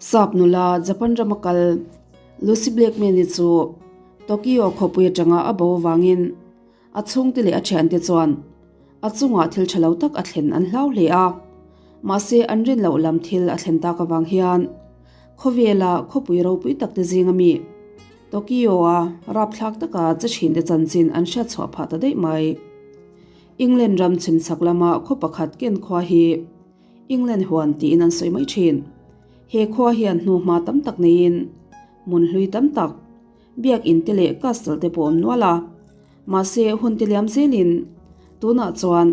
Sap nula Japan rama kal Lucy Blackman-i chu Tokyo khawpui atanga a bo avangin a chhungte leh a thiante chuan a chungah thil tha lo tak a thlen an hlau hle a. Mahse an rin loh lam thil a thlen tak avang hian khawvela khawpui ropui tak te zinga mi Tokyo-a rapthlak taka che thinte chanchin an hriat chhuah phah ta daih mai. England ram chhimchhak lama khaw pakhat ken khua hi England huan tiin an sawi mai thin. He khua hian hnuhma tam tak neiin hmun hlui tam tak, biak in te leh castle te pawh awm nual a. Mahse hun ti liam zelin tunah chuan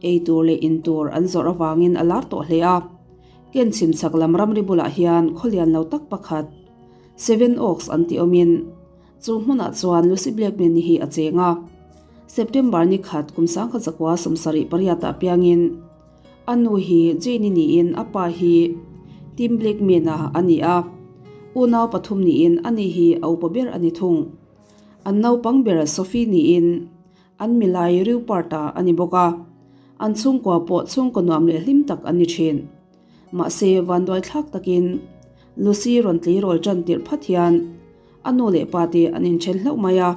ei tur leh in tur an zawrh avangin a lar tawh hle a. Ken chhimchhak lam ramri bulah hian khawlian lo tak pakhat Seven Oaks an tih awmin Chu hmunah chuan Lucy Blackman-i hi a cheng a. September ni khat kum 1978 ah piangin a nu hi Jane-i niin a pa hi Tim Blackman-a a ni a. Unau pathum niin ani hi a upa ber a ni thung. An naupang ber Sophie niin an milai Rupert-a a ni bawk a. An chhungkua pawh chhungkaw nuam leh hlim tak an ni thin. Mahse vanduaithlak takin Lucy rawn tleirawl tan tirh phat hian A nu leh pa te an inthen hlauh mai a,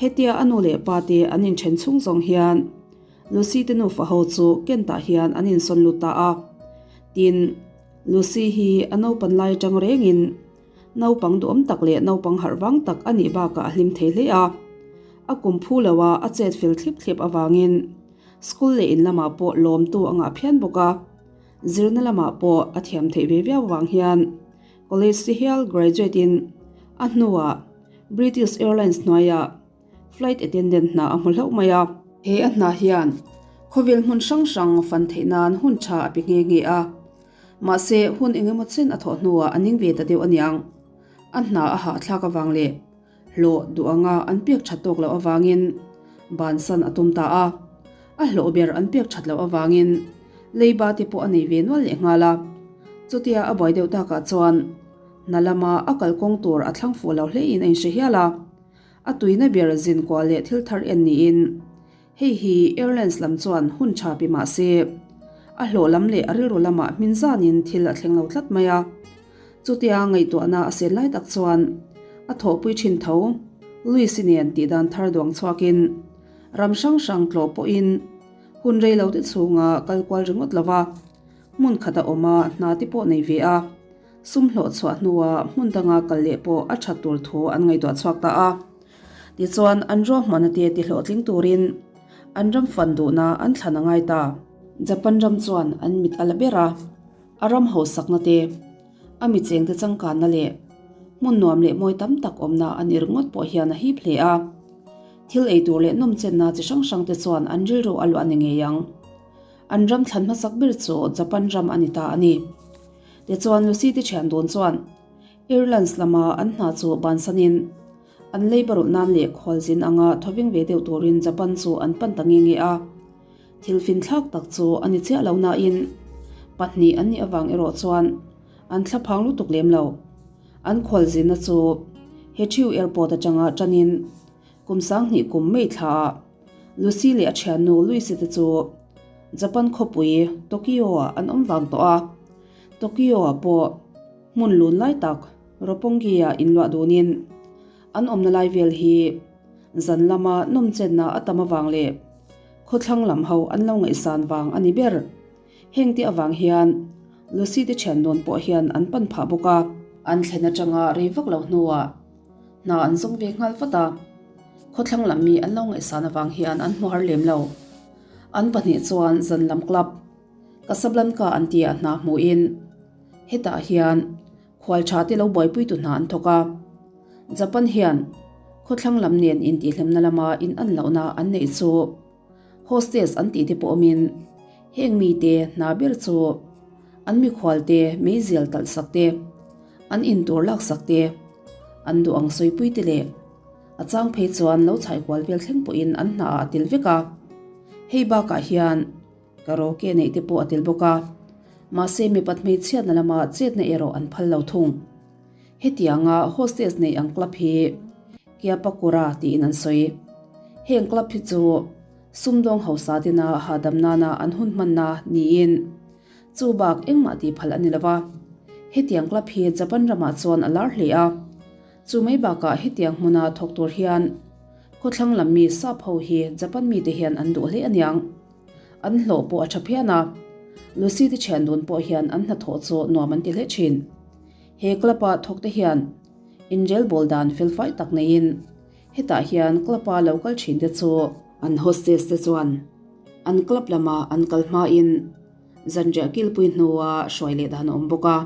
hetia a nu leh pa te an inthen chhung zawng hian Lucy te nufa ho chu Kent-ah hian an insawn lut ta a. Tin, Lucy hi a naupan lai atang rengin naupang duhawm tak leh naupang harh vang tak a nih bakah a hlim thei hle a. A kum phu lo a, a chet fel thlip thlip avangin school leh in lamah pawh lawmtu a ngah phian bawk a. Zirna lamah pawh a thiam theih ve viau avang hian College si hial graduate in a hnuah British Airlines hnuaiah flight attendant hna a hmu hlauh mai a. He a hna hian khawvel hmun hrang hrang fan theih nan hun tha a pe nghe nghe a. Mahse hun eng emaw chen a thawh hnuah a ning ve ta deuh aniang. A hna a hahthlak avang leh hlawh duh anga an pek that tawk loh avangin bansan a tum ta a. A hlawh ber an pek that loh avangin leiba te pawh a nei ve nual leh nghal a. Chutia a buai deuh takah chuan hna lama a kalkawng tur a thlang fuh lo hlein a inhre hial a. A tuina ber zin kual leh thil thar en niin hei hi Airlines lam chuan hun tha pe mah se a hlawh lam leh a rilru lamah hmin zanin thil a thleng lo tlat mai a. Chutia ngaihtuahna a sen lai tak chuan a thawhpui thin tho Louis-i nen tihdan thar duang chhuakin ram hrang hrang tlawh pawhin hun rei lo te chhunga kal kual ringawt lo va, hmun khat a awm a, hna te pawh nei ve a, sum hlawh chhuah hnua hmun danga kal leh pawh a that tur thu an ngaihtuah chhuak ta a. Tichuan an ruahmanna te ti hlawhtling turin an ram fan duhna an thlan a ngai ta. Japan ram chuan an mit a la ber a. A ram hausakna te, a mi chengte changkanna leh hmun nuam leh mawi tam tak awmna a ni ringawt pawh hian a hip hle a. Thil ei tur leh nawmchenna chi hrang hrangte chuan an rilru a luah ni ngei ang. An ram thlan hmasak ber chu Japan ram a ni ta a ni. Tichuan Lucy te thian dawn chuan Airlines lama an hna chu bansanin an leiba rulh nan leh khualzin anga thawveng ve deuh turin Japan chu an pan ta nge nge a. Thil finthlak tak chu a ni chiah lo nain pahnih an nih avang erawh chuan an thlaphang lutuk lem lo. An khualzinna chu Heathrow Airport atanga tanin kum 2000 kum May thlaah Lucy leh a thiannu Louise te chu Japan khawpui Tokyo-ah an awm vang tawh a. Tokyo-ah pawh hmun lun lai tak Roppongi-ah inluah dunin an awmna lai vel hi zan lama nawmchenna a tam avang leh Khawthlang lam ho an lo ngaihsan vang a ni ber. Heng te avang hian Lucy te thian dawn pawh hian an pan phah bawk a. An thlen atanga rei vak lo hnuah hna an zawng ve nghal vat a. Khawthlang lam mi an lo ngaihsan avang hian an hmu har lem lo. An pahnih chuan zan lam club Casablanca an tihah hna hmuhin hetah hian Khual tha te lo buaipui tu hna an thawk a. Japan hian khawthlang lam nen intihhlimna lama in an lohna an neih chu hostess an tih te pawh awmin heng mite hna ber chu an mikhual te meizial talh sak te, an intur lak sak te, an duh ang sawipui te leh a chang phei chuan lo chhaikual vel thleng pawhin an hna ah a tel vek a. Hei bakah hian. Karaoke neih te pawh a tel bawk a, mahse mipat hmeichhiatna lama chetna erawh an phal lo thung. Hetianga hostess nei ang club hi Kyabakura tiin an sawi. Heng club hi chu sumdawng hausa tena hahdam nana an hun hmanna niin chu bak engmah tih phal a ni lo va. Hetiang club hi Japan ramah chuan a lar hle a, chu mai bakah hetiang hmuna thawk tur hian khawthlang lam mi sap ho hi Japan mite hian an duh hle aniang. An hlawh pawh a tha phian a, Lucy te thian dun pawh hian an hnathawh chu nuam an ti hle thin. He club-a thawk te hian inrel bawl dan felfai tak neiin hetah hian club-a lo kal thin te chu an hostess te chuan an club lama an kal hmain zanriah kilpui hnua hruai leh dan a awm bawk a.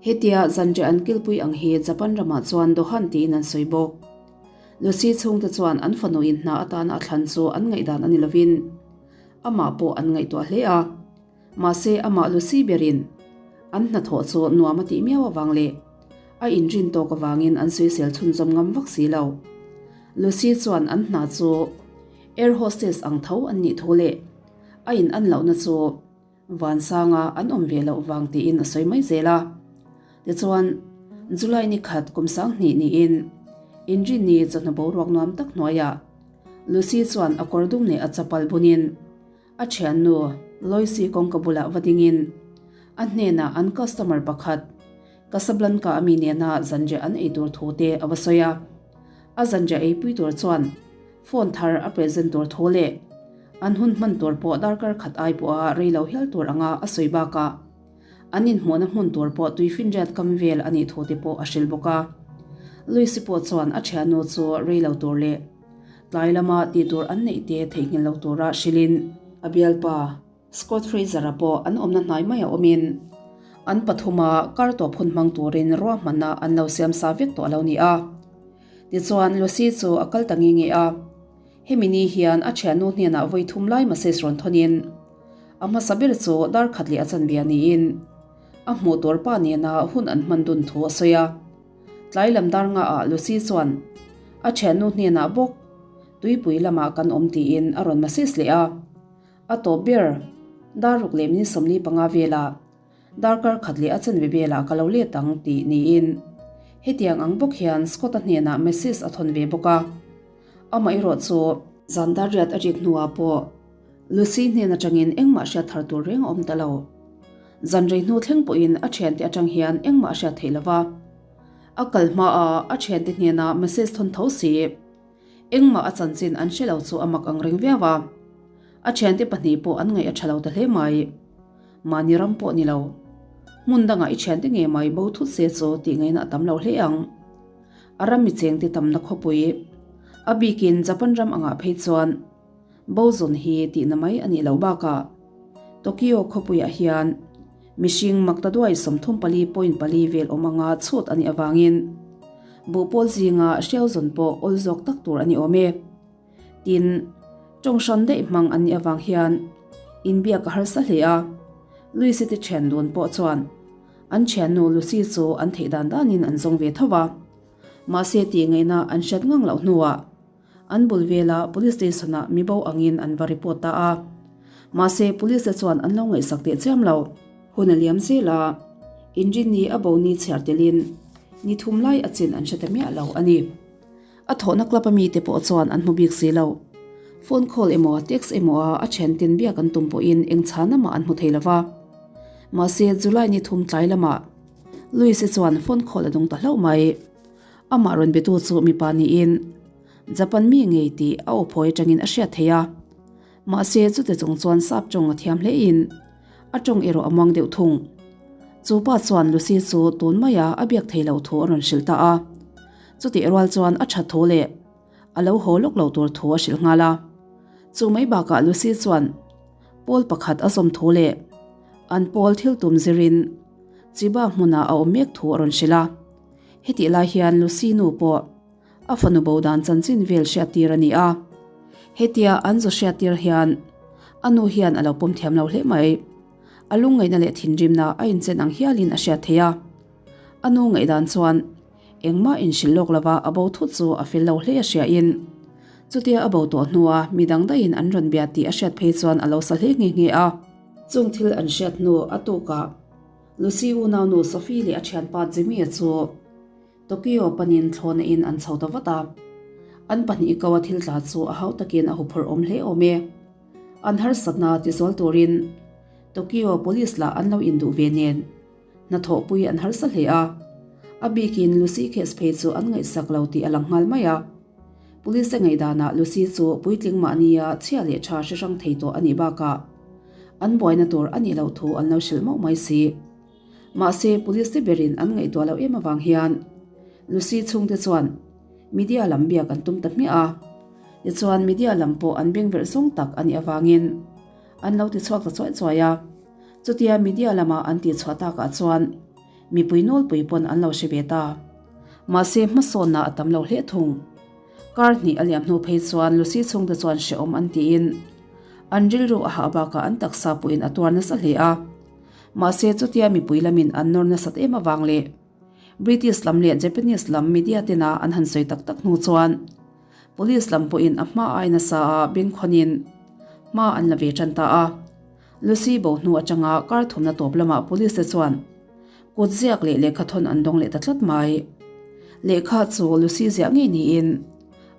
Hetia zanriah an kilpui ang hi Japan ramah chuan Dohan tiin an sawi bawk. Lucy chhungte chuan an fanu in hna atana a thlan chu an ngaihdan a ni lovin amah pawh an ngaihtuah hle a. Mahse amah Lucy berin an hnathawh chu nuam a tih miau avang leh a inrin tawk avangin an sawisel chhunzawm ngam vak si lo. Lucy chuan an hna chu air hostess ang tho an nih thu leh a in an lohna chu Vansanga an awm ve loh vang tiin a sawi mai zel a. Tichuan, July ni khat kum 2000 niin Inrinni chawhnu boruak nuam tak hnuaiah Lucy chuan a kawr dum leh a chapal bunin a thiannu Loisy kawngka bulah va dingin a hnenah an customer pakhat Casablanca a mi nena zanriah an ei tur thu te a va sawi a. A zanriah eipui tur chuan phone thar a present tur thu leh an hun hman tur pawh darkar khat ai pawha rei lo hial tur anga a sawi bakah an inhmuhna hmun tur pawh tuifinriat kam vel a nih thu te pawh a hrilh bawk a. Lucy pawh chuan a thiannu chu rei lo tur leh tlai lama tih tur an neih te theihnghilh lo tura hrilhin a bialpa Scott Fraser-a pawh an awmna hnai maia awmin an pathuma kar tawp hun hmang turin ruahmanna an lo siam sa vek tawh a lo ni a. Tichuan Lucy chu a kal ta nge nge a. Hemi ni hian a thiannu hnenah vawi thum lai message rawn thawnin a hmasa ber chu dar khat leh a chanve a niin a hmuh tur pa nena hun an hman dun thu a sawi a. Tlai lam dar ngaah Lucy chuan a thiannu hnenah bawk tuipui lamah kan awm tiin a rawn message leh a. A tawp ber, dar ruk leh min 45 velah darkar khat leh a chanve velah ka lo let ang tih niin hetiang ang bawk hian Scott-a hnenah message a thawn ve bawk a. Amaherawh chu zan dar riat a rik hnuah pawh Lucy hnen atangin engmah hriat thar tur reng a awm ta lo. Zan rei hnu thleng pawhin a thiante atang hian engmah a hriat theih lova. A kal hmaa a thiante hnena message thawn tho si. Engmah a chanchin an hre lo chu a mak ang reng viau a. A thiante pahnih pawh an ngaih a tha lo ta hle mai. Mahni ram pawh ni lo. Hmun dangah i thiante nge mai bo thut se chu tih ngaihna a tam lo hle ang. A ram mi chengte tamna khawpui, a bikin Japan ram angah phei chuan bo zawn hi tihna mai a nih loh bakah Tokyo khawpuiah hian mihring maktaduai 34.4 vel awm anga chhut a nih avangin buhpawl zinga hriau zawn pawh awl zawk tak tur a ni awm e. Tin, tawng hran daih hmang an nih avang hian inbiak a harsa hle a, Lucy te thian dun pawh chuan an thiannu Lucy chu an theih dan danin an zawng ve tho va, mahse tih ngaihna an hriat ngang loh hnuah an bul vela police station ah mi bo angin an va report ta a, mahse police te chuan an lo ngaihsak teh chiam lo. Hun a liam zel a, inrinni a bo ni chhiar telin ni thum lai a chin an hre ta miah lo a ni. A thawhna club a mite pawh chuan an hmu bik si lo. Phone call emaw text emaw a a thian tin biak an tum pawhin eng chhana mah an hmu thei lo va. Mahse July ni thum tlai lamah Louise chuan phone call a dawng ta hlauh mai. Amah rawn betu chu mipa niin Japan mi ngei tih a aw phawi atangin a hriat theih a. Mahse chute chung chuan sap tawng a thiam hlein a tawng erawh a muang deuh thung. Chu pa chuan Lucy chu tun maia a biak thei loh thu a rawn hrilh ta a. Chutih rual chuan a that thu leh a lo haw lawk lo tur thu a hrilh nghal a. Chu mai bakah Lucy chuan pawl pakhat a zawm thu leh an pawl thil tum zirin Chiba hmunah a awm mek thu a rawn hrilh a. Hetih lai hian Lucy nu pawh a fanu bo dan chanchin vel hriattir a ni a. Hetia an zu hriattir hian a nu hian a lo pawm thiam lo hle mai. A lungngaihna leh thinrimna a inchen ang hialin a hriat theih a. A nu ngaihdan chuan Engmah inhrilh lawk lova a bo thut chu a fel lo hle a hriain chutia a bo tawh hnua mi dang daihin an rawn bia tih a hriat phei chuan a lo sa hle nghe nghe a. Chung thil an hriat hnu a tukah Lucy unaunu Sophie leh a thianpa Jimmy-a chu Tokyo panin thlawna in an chho ta vat a. An pahnih ko a thil tla chu a hau takin a huphurh awm hle awm e. An harsatna tizual turin Tokyo Police lah an lo induh ve nen. Hnathawhpui an harsa hle a, a bikin Lucy case phei chu an ngaihsak lo tih a lang nghal mai a. Police te ngaihdanah Lucy chu puitling mahnia chhia leh tha hre hrang thei tawh a nih bakah an buaina tur a nih loh thu an lo hrilh mauh mai si. Mahse, police te berin an ngaihtuah loh em avang hian Lucy chhungte chuan media lam biak an tum ta hmiah a. Tichuan, media lam pawh an bengverh zawng tak a nih avangin an lo tichhuak ta chuai chuai a. Chutia media lama an tihchhuah takah chuan mipui nawlpui pawn an lo hre ve ta. Mahse, hmasawnna a tam lo hle thung. Kar hnih a liam hnu phei chuan Lucy chhungte chuan hrehawm an tiin an rilru a hah bakah an taksa pawhin a tuar nasa hle a. Mahse, chutia mipui lamin an nawr nasat em avang leh British lam leh Japanese lam media tena an han sawi tak tak hnu chuan Police lam pawhin a hma ai nasa a bengkhawnin hma an la ve tan ta a. Lucy bo hnu atanga kar thumna tawp lamah Police te chuan kut ziak leh lehkha thawn an dawng leh ta tlat mai. Lehkha chu Lucy ziah ngei niin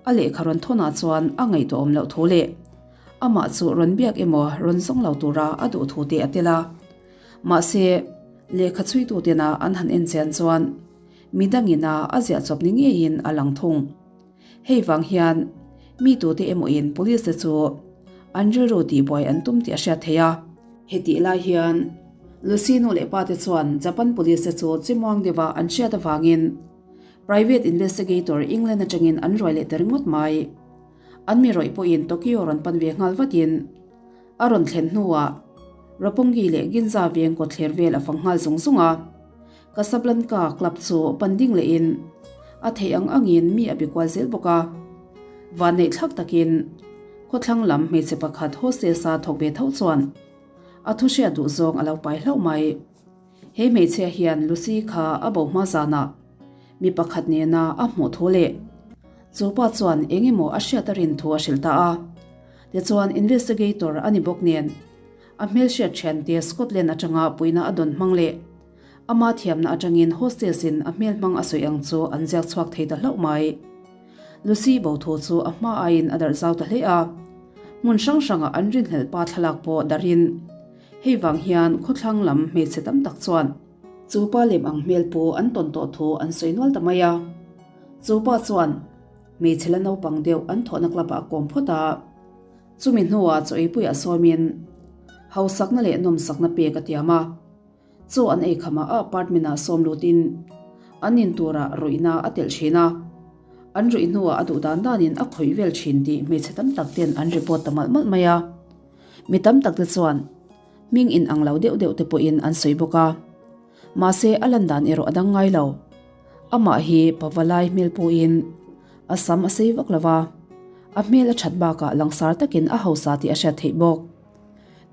a lehkha rawn thawnah chuan a ngaihtuahawm loh thu leh amah chu rawn biak emaw rawn zawng lo tura a duh thu te a tel a. Mahse, lehkha chhuitu tena an han en chian chuan midangin a a ziah chawp ni ngeiin a lang thung. Hei vang hian mi tute emawin police te chu an rilru tihbuai an tum tih a hriat theih a. Hetih lai hian Lucy nu leh pa te chuan Japan police te chu chimuang deuha an hriat avangin private investigator England atangin an ruai leh ta ringawt mai. An mi rawih pawhin Tokyo rawn pan ve nghal vatin a rawn thlen hnuah Roppongi leh Ginza veng kawtthler vel a fang nghal zung zung a. Casablanca club chu pan ding lehin a theih ang angin mi a bi kual zel bawk a. Vanneih thlak takin khawthlang lam hmeichhe pakhat hostess-a thawk ve tho chuan a thu hriat duh zawng a lo pai hlauh mai. He hmeichhia hian Lucy kha a bo hma zanah mi pakhat nena a hmuh thu leh chu pa chuan eng emaw a hriat a rin thu a hrilh ta a. Tichuan investigator a ni bawk nen a hmelhriat thiante Scotland atanga puihna a dawn hmang leh Ama thiamna atangin hostess in a hmel hmang a sawi ang chu an ziak chhuak thei ta hlauh mai. Lucy bo thu chu a hma aiin a darh zau ta hle a. Hmun hrang hrangah an rinhlelh pa thlalak pawh darhin hei vang hian khawthlang lam hmeichhe tam tak chuan chu pa lem ang hmel pu an tawn tawh thu an sawi nual ta mai a. Chu pa chuan hmeichhe la naupang deuh an thawhna club ah a kawm phawt a. Chumi hnuah chaw eipuiah sawmin hausakna leh nawmsakna pek a tiam a. Chaw an ei khamah a apartment ah sawm lutin an in turah ruihna a telh thin a, an ruih hnuah a duh dan danin a khawih vel thin tih hmeichhe tam tak ten an report ta malh malh mai a. Mi tam tak te chuan hming in ang lo deuh deuh te pawhin an sawi bawk a, mahse a lan dan erawh a dang ngai lo. Amah hi pavalai hmel puhin a sam a sei vak lo va, a hmel a that bakah langsar takin a hausa tih a hriat theih bawk.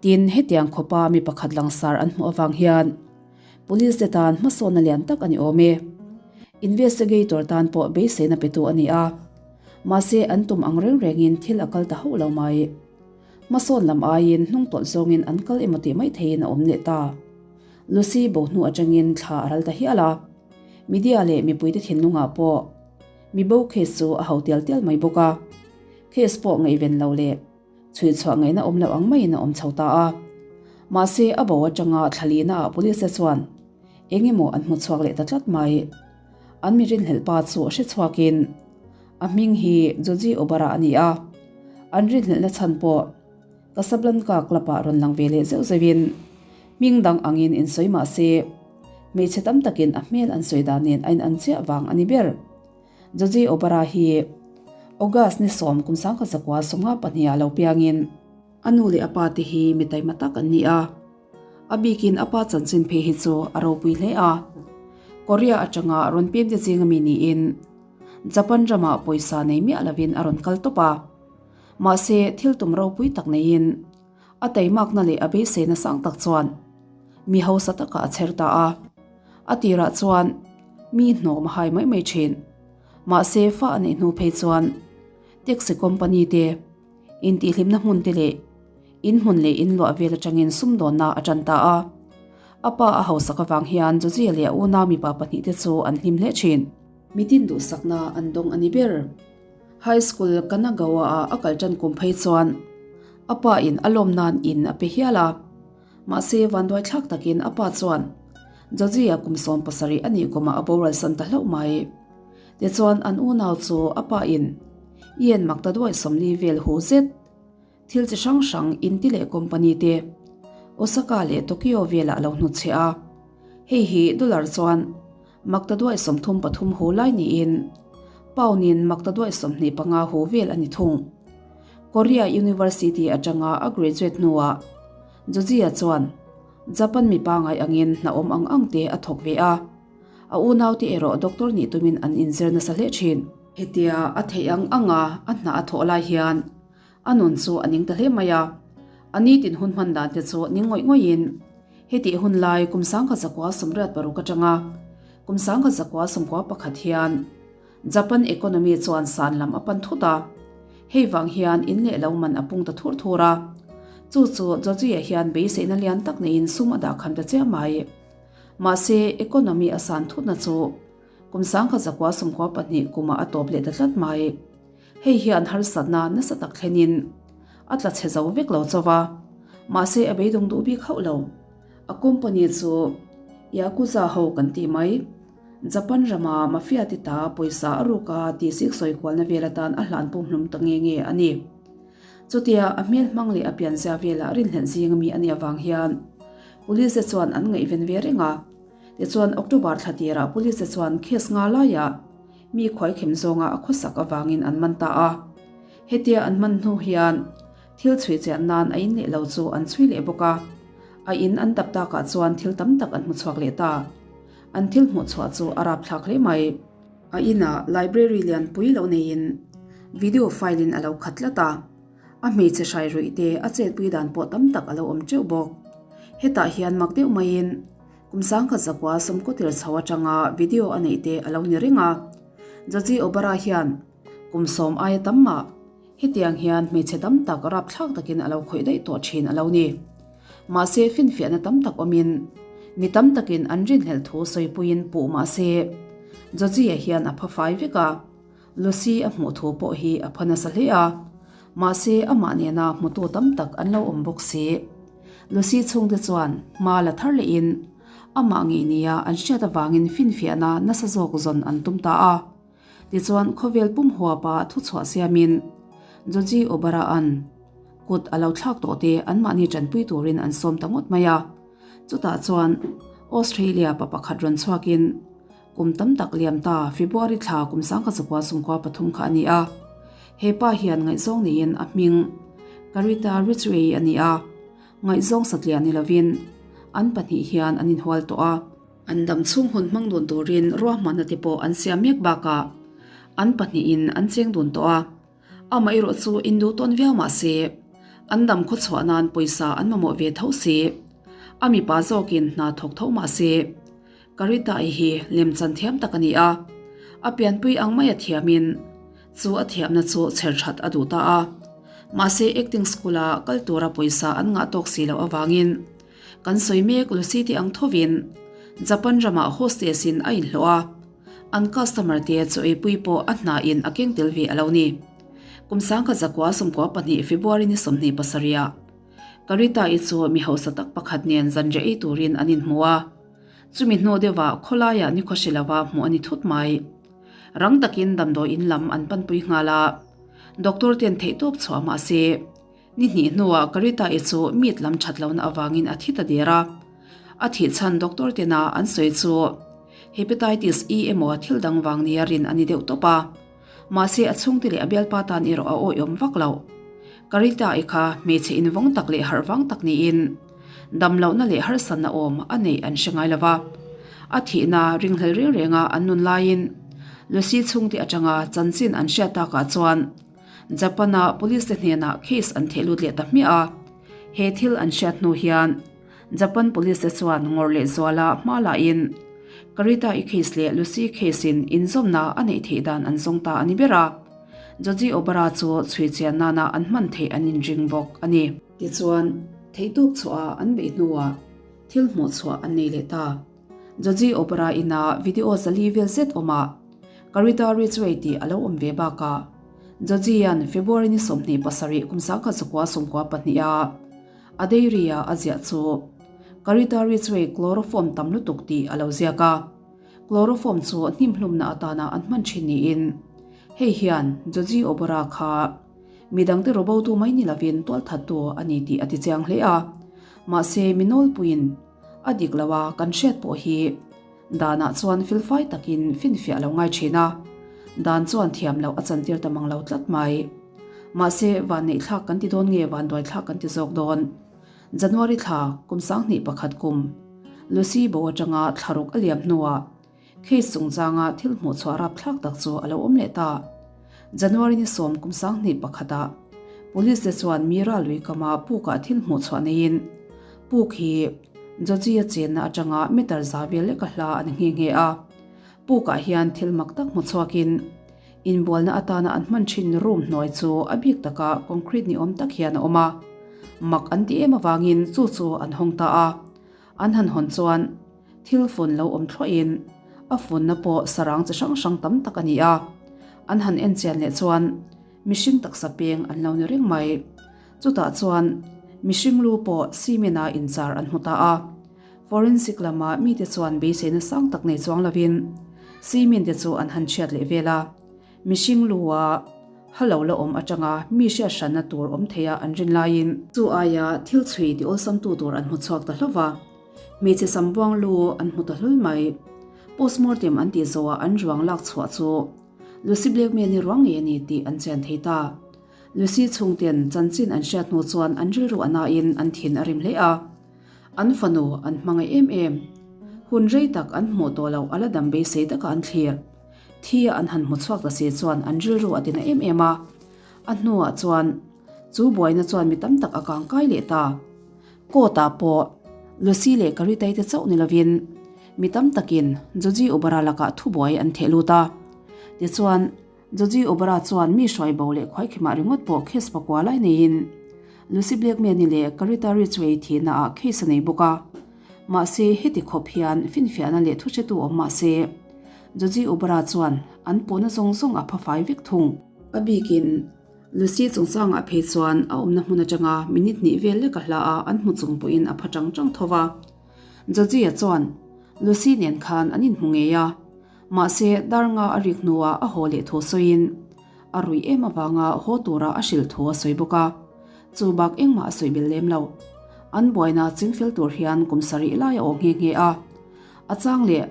Tin, hetiang khawpa mi pakhat langsar an hmuh avang hian Police te tan hmasawnna lian tak a ni awm e. Investigator tan pawh beiseina petu a ni a, mahse an tum ang reng rengin thil a kal ta hauh lo mai. Hmasawn lam aiin hnung tawlh zawngin an kal emaw tih mai theihin a awm leh ta. Lucy bo hnu atangin thla a ral ta hial a, media leh mipuite thinlungah pawh mi bo case chu a ho tial tial mai bawk a, case pawh ngaihven lo leh Chhuih chhuah ngaihna awm loh ang maiin a awm chho ta a. Mahse, a bo atanga thlalihna ah police te chuan eng emaw an hmu chhuak leh ta tlat mai. An mi rinhlelh pa chu hre chhuakin a hming hi Joji Obara a ni a. An rinhlelhna chhan pawh Casablanca club ah rawn lang ve leh zeuh zeuhin hming dang angin insawi mah se hmeichhe tam takin a hmel an sawi dan nen a in an chiah vang a ni ber. Joji Obara hi August ni sawm kum 1972 ah lo piangin a nu leh a pa te hi mi taima tak an ni a, a bikin a pa chanchin phei hi chu a ropui hle a. Korea atanga rawn pem te zinga mi niin Japan ramah pawisa nei miah lovin a rawn kal tawp a, mahse thil tum ropui tak neiin a taimakna leh a beiseina sang tak chuan mi hausa takah a chher ta a. A tirah chuan mi hnawm a hai mai mai thin. Mahse fa a neih hnu phei chuan taxi company te, intihhlimna hmun te leh in hmun leh in luah vel atangin sumdawnna a tan ta a. A pa a hausak avang hian Joji leh a unau mipa pahnihte chu an hlim hle thin. Mitin duhsakna an dawng a ni ber. High School Kanagawa-ah a kal tan kum phei chuan a pa in a lawm nan in a pe hial a. Mahse, vanduai thlak takin a pa chuan. Joji-a kum 17 a nih kumah a boral san ta hlauh mai. Tichuan an unau chu a pa in yen mak ta duai 40 vel hu zet thil chi hrang hrang inti leh company te Osaka leh Tokyo velah a lo hnutchhe a. Hei hi dollar chuan mak ta duai 33 hu lai niin pound in mak ta duai 25 hu vel a ni thung. Korea University atanga a graduate hnuah Joji-a chuan Japan mi pangai angin hna awm ang ang te a thawk ve a, a unaute erawh doctor nih tumin an inzir nasa hle thin. Hetia a theih ang anga a hna a thawh lai hian a nun chu a ning ta hle mai a, a nitin hun hman dan te chu ning ngawih ngawihin hetih hun lai kum 1986 atanga kum 1991 hian Japan economy chuan san lam a pan thut a, hei vang hian in leh lo man a pung ta thur thur a. Chu chu Joji-a hian beiseihna lian tak neiin sum a dah khan ta chiah mai. Mahse, economy a san thutna chu kum 1992 kumah a tawp leh ta tlat mai. Hei hian harsatna nasa tak thlenin a tla chhe zo vek lo chauh a, mahse a beidawng duh bik hauh lo. A company chu Yakuza ho kan tih mai. Japan rama mafia ti ta pawisa a ruk a tih sik sawi kualna vel atan a hlan pumhlum ta nge nge a ni. Chutia a hmel hmang leh a pianzia velah rinhlelh zing ami a nih avang hian Police te chuan an ngaihven ve reng a. Tichuan October thla tirah Police te chuan case nga laiah mi khuaikhem zawnga a khawsak avangin an man ta a. Hetia an man hnu hian thil chhui chian nan a in leh lo chu an chhui leh bawk a. A in an dap takah chuan thil tam tak an hmu chhuak leh ta. An thil hmuh chhuah chu a rapthlak hle mai. A inah library lianpui lo neiin video file in a lo khat tlat a, a hmeichhe hrai ruih te a chetpui dan pawh tam tak a lo awm teuh bawk. Hetah hian mak deuh maiin kum 19 sawmkaw tir chho atanga video a neih te a lo ni reng a. Joji Obara hian kum sawm aia tam mah Hetiang hian hmeichhe tam tak rapthlak takin a lo khawih daih tawh thin a lo ni. Mahse finfiahna tam tak awmin mi tam takin an rinhlelh thu sawipuiin puh mahse Joji-a hian a pha fai vek a, Lucy a hmuh thu pawh hi a pha nasa hle a, mahse amah nena hmutu tam tak an lo awm bawk si. Lucy chhungte chuan hma la thar lehin amah ngei nia an hriat avangin finfiahna nasa zawk zawn an tum ta a. Tichuan khawvel pum huapa thuchhuah siamin Joji Obara-a'n kut a lo thlak tawh te anmahni tanpui turin an sawm ta ngawt mai a. Chutah chuan Australia pa pakhat rawn chhuakin kum tam tak liam ta February thla kum 1993 kha a ni a. He pa hian ngaihzawng neiin a hming Karita Ridgeway a ni a, ngaihzawng satliah ni lovin an pahnih hian an inhual tawh a. An dam chhung hun hmang dun turin ruahmanna te pawh an siam mek bakah an pahnihin an cheng dun tawh a. Amaherawh chu induh tawn viau mah se, an dam khawchhuah nan pawisa an mamawh ve tho si. A mipa zawkin hna thawk tho mah se, Karita-i hi lemchan thiam tak a ni a. A pianpui ang mai a thiamin chu a thiamna chu chher that a duh ta a. Mahse acting school-a kal tura pawisa an ngah tawk si loh avangin Kan sawi mek Lucy te ang thovin Japan ramah hostess in a inhlawh a, an customer te chaw eipui pawh a hna in a keng tel ve a lo ni. Kum 1992 February ni 27 ah Karita-i chu mi hausa tak pakhat nen zanriah ei turin an inhmu a, chumi hnu deuhah khawlaiah nikhaw hre lova hmuh a ni thut mai. Rang takin damdawi in lam an panpui nghal a, doctor ten theihtawp chhuah mahse, Ni hnih hnuah Karita-i chu meat lam that lohna avangin a thi ta der a. A thih chhan doctor tena an sawi chu Hepatitis E emaw thil dang vang nia rin a ni deuh tawp a. Mahse a chhungte leh a bialpa tan erawh a awihawm vak loh. Karita-i kha hmeichhe invawng tak leh harh vang tak niin dam lohna leh harsatna awm a neih an hre ngai lo va. A thihna ringhlel reng renga an nun laiin Lucy chhungte atanga chanchin an hriat takah chuan Japan-a police te hnenah case an theh lut leh ta hmiah a, he thil an hriat hnu hian Japan police te chuan ngawr leh zuala hma lahin Karita-i case leh Lucy case in inzawmna a neih theih dan an zawng ta a ni ber a, Joji Obara chu chhui chian nana an hman theih an inring bawk a ni. Tichuan, theihtawp chhuah a an beih hnuah thil hmuh chhuah an nei leh ta. Joji Obara ina video zali vel zet awmah Karita Ridgeway tih a lo awm ve bakah Joji-a'n February ni 27 kum 1992 a a diary-a a ziah chu. Carita Ridgeway chloroform tam lutuk tih a lo ziak a. Chloroform chu hnimhlumna atana an hman thin niin hei hian Joji Obara kha midangte robotu mai ni lovin tualthattu a ni tih a ti chiang hle a. Mahse mi nawlpuiin a dik lo a kan hriat pawh hi danah chuan felfai takin finfiah a lo ngai thin a, dan chuan thiam loh a chantir ta mang lo tlat mai. Mahse vanneihthlak kan ti dawn nge vanduaithlak kan ti zawk dawn? January thla kum 21 kum Lucy bo atanga thlaruk a liam hnuah case chungchanga thil hmuhchhuah rapthlak tak chu a lo awm leh ta. January ni sawm kum 21 ah Police te chuan Mira lui kama pukah thil hmuhchhuah neiin puk hi Joji-a chenna atanga meter za vel leka hla a ni nghe nghe a. Pukah hian thil mak tak hmuchhuakin Inbualna atana an hman thin room hnuai chu a bik taka concrete ni awm tak hian a awm a. Mak an ti em avangin chu chu an hawng ta a. An han hawn chuan thil fun lo awm thluahin a funna pawh sarang chi hrang hrang tam tak a ni a. An han en chian leh chuan mihring taksa peng an lo ni reng mai. Chutah chuan mihring lu pawh cement a inchar an hmu ta a. Forensic lama mite chuan beiseina sang tak nei chuang lovin cement te chu an han chhiat leh vel a, mihring lua ha lo la awm atanga mi hriat hranna tur awm theia an rin laiin, chu aia thil chhui ti awlsamtu tur an hmu chhuak ta hlauh va, hmeichhe sambuang lu an hmu ta hlul mai. Postmortem an tih zawhah an ruang lak chhuah chu Lucy Blackman-i ruang ngei a ni tih an chian thei ta. Lucy chhungten chanchin an hriat hnu chuan an rilru a nain an thin a rim hle a. An fanu an hmangaih em em. Hun rei tak an hmuh tawh loh a la dam beisei taka an thlir. Thi a an han hmu chhuak ta si chuan an rilru a tina em em a. A hnuah chuan chu buaina chuan mi tam tak a kang kai leh ta. Court ah pawh Lucy leh Karitai te chauh ni lovin mi tam takin Joji Obara lakah thubuai an theh lut a. Tichuan. Joji Obara chuan mi hruai bo leh khuaikhimah ringawt pawh case pakua lai neiin Lucy Blackman-i leh Carita Ridgeway thihna ah case a nei bawk a. Mahse, heti khawp hian finfiahna leh thuhretu awm mah se, Joji Obara chuan an puhna zawng zawng a phafai vek thung. A bikin, Lucy chungchangah phei chuan a awmna hmun atanga minute hnih vel lek a hla a an hmu chung pawhin a pha tang tang tho va. Joji-a chuan Lucy nen khan an inhmu ngei a. Mahse, dar nga a rik hnuah a haw leh thu sawiin a ruih em avanga haw tura a hrilh thu a sawi bawk a. Chu bak engmah a sawi bel lem lo. An buaina chingfel tur hian kum sarih lai a aw nghe nghe a. A chang leh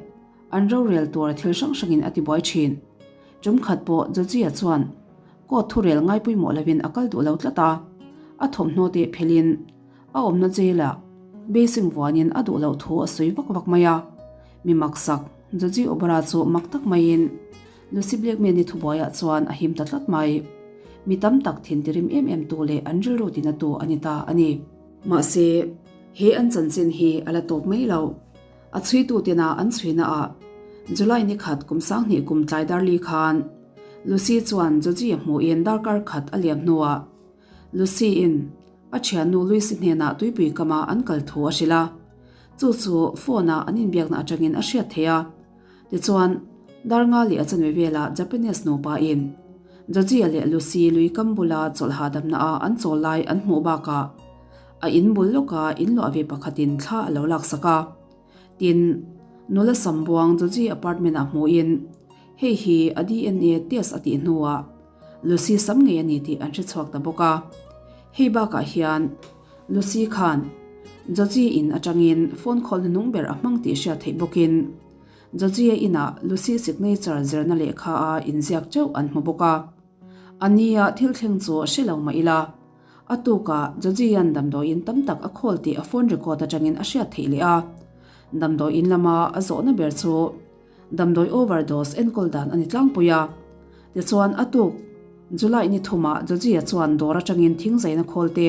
an rorel tur thil hrang hrangin a tibuai thin. Tum khat pawh Joji-a chuan court thurel ngaipawimawh lovin a kal duh lo tlat a. A thawmhnaw te phelin A awmna jail-ah Basing vuanin a duh loh thu a sawi vak vak mai a. Mi maksak, Joji Obara chu mak tak maiin Lucy Blackman-i thubuaiah chuan a him ta tlat mai. Mi tam tak thin tirim em em tu leh an rilru tina tu a ni ta a ni. Mahse, he an chanchin hi a la tawp mai lo. A chhuitu tena an chhuina ah July ni khat kum 2000 kum tlai darli khan Lucy chuan Joji-a hmuhin darkar khat a liam hnuah Lucy-in a thiannu Lucy hnenah tuipui kama an kal thu a hrilh a, chu chu phone-a an inbiakna atangin a hriat theih a. Tichuan, dar nga leh a chanve velah Japanese nupa-in Joji-a leh Lucy lui kam bula chawlh hahdamna-a an chawl lai an hmuh bakah a in bul lawka inluah ve pakhatin thla a lo laksak a. Tin, nula sambuang Joji apartment-ah hmuhin hei hi a DNA test a tih hnuah Lucy sam ngei a ni tih an hre chhuak ta bawk a. Hei bakah hian Lucy khan Joji in atangin phone call hnuhnung ber a hmang tih hriat theih bawkin Joji-a inah Lucy signature zirna lehkha a inziak teuh an hmu bawk a. A nia thil thleng chu hre lo mah ila a tukah Joji-a'n damdawiin tam tak a call tih a phone record atangin a hriat theih leh a. Damdawiin lama a zawhna ber chu Damdawi overdose enkawl dan a ni tlangpui a. Tichuan, a tuk July ni thumah Joji-a chuan dawr atangin thingzaina khawl te,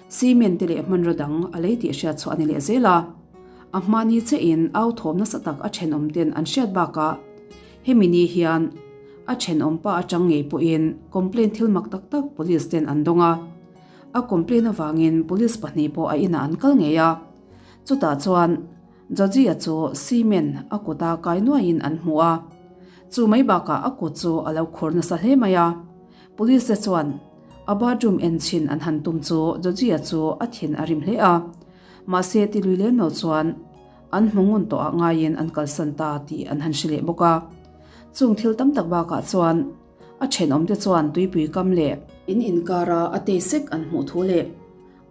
cement te leh hmanraw dang a lei tih hriat chhuah a ni leh zel a. A hmani chein au thawm nasa tak a thenawm ten an hriat bakah hemi ni hian a thenawm pa atang ngei pawhin complaint thil mak tak tak police ten an dawng a. A complaint avangin police pahnih pawh a inah an kal ngei a. Chutah chuan. Joji-a chu cement a kuta kai nuaiin an hmu a, chu mai bakah a kut chu a lo khur nasa hle mai a. Police te chuan a bathroom en chhin an han tum chu Joji-a chu a thin a rim hle a. Mahse tilui lem lo chuan an hmu ngun tawh ah ngaiin an kalsan ta tih an han hre leh bawk a. Chung thil tam tak bakah chuan a thenawmte chuan tuipui kam leh in inkara a tei sek an hmuh thu leh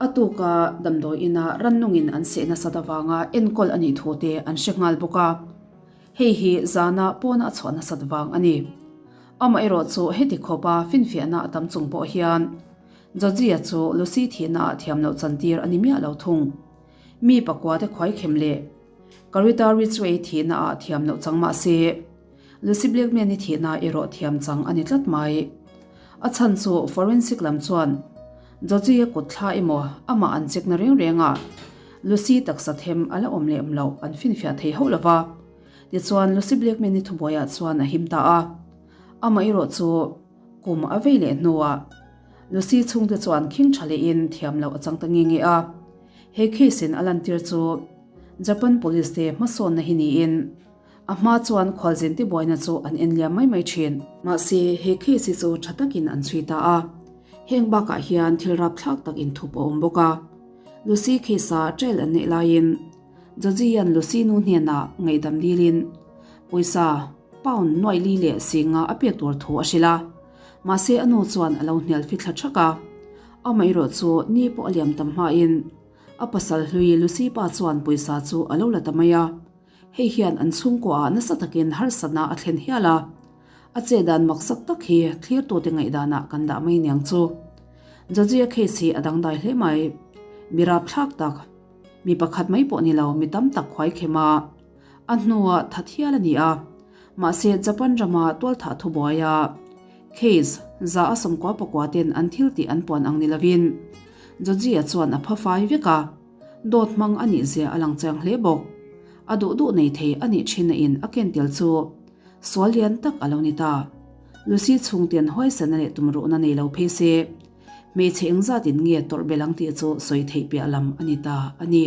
a tuka damdawi ina rannungin an seh nasat avanga enkawl a nih thu te an hre nghal bawk a. Hei hi zana pawna a chhuah nasat vang a ni. Amaherawh chu heti khawpa finfiahna a tam chung pawh hian Georgia chu Lucy thihna ah thiam loh chantir a ni miah lo thung. Mi pakuate khuaikhem leh Carita Ridgeway thihna ah thiam loh chang mah se, Lucy Blackman-i thihna erawh thiam chang a ni tlat mai. A chhan chu forensic lam chuan Georgia kut thla emaw amah an check na reng reng ah Lucy taksa them a la awm leh awm loh an finfiah thei hauh lo va. Tichuan Lucy Blackman-i thubuaiah chuan a him ta a. Amah erawh chu kum a vei leh hnuah Lucy chhungte chuan khing tha lehin thiam loh a chang ta nge nge a. He case in a lantir chu Japan police te hmasawnna hi niin a hma chuan khualzin tibuaina chu an en liam mai mai thin. Mahse he case hi chu tha takin an chhui ta a. Heng bakah hian thil rapthlak tak inthup a awm bawk a. Lucy case a trial an neih laiin Georgie-a'n Lucy nu hnenah ngaihdam dilin pawisa pound nuaih li leh singa a pek tur thu a hrilh a. Mahse a nu chuan a lo hnial fi thla thak a. Amaherawh chu ni pawh a liam tam hmain a pasal hlui Lucy pa chuan pawisa chu a lo la ta mai a. Hei hian an chhungkuaah nasa takin harsatna a thlen hial a. A che dan maksak tak hi thlirtute ngaihdanah kan dah mai niang chu. Georgia case hi a dangdai hle mai. Mi rapthlak tak, mi pakhat mai pawh ni lo mi tam tak khuai khem a, a hnua that hial a ni a. Mahse Japan rama tualthah thubuaia case za a 90 pakua ten an thil tih an puan ang ni lovin Georgia chuan a pha fai vek a, dawt hmang a nih zia a lang chiang hle bawk. A duh duh nei thei a nih thin na in a ken tel chu sual lian tak a lo ni ta. Lucy chhungten huaisana leh tumruhna nei lo phei se, hmeichhe engzat in nge tawrh bel ang tih chu sawi theih piah lam a ni ta a ni.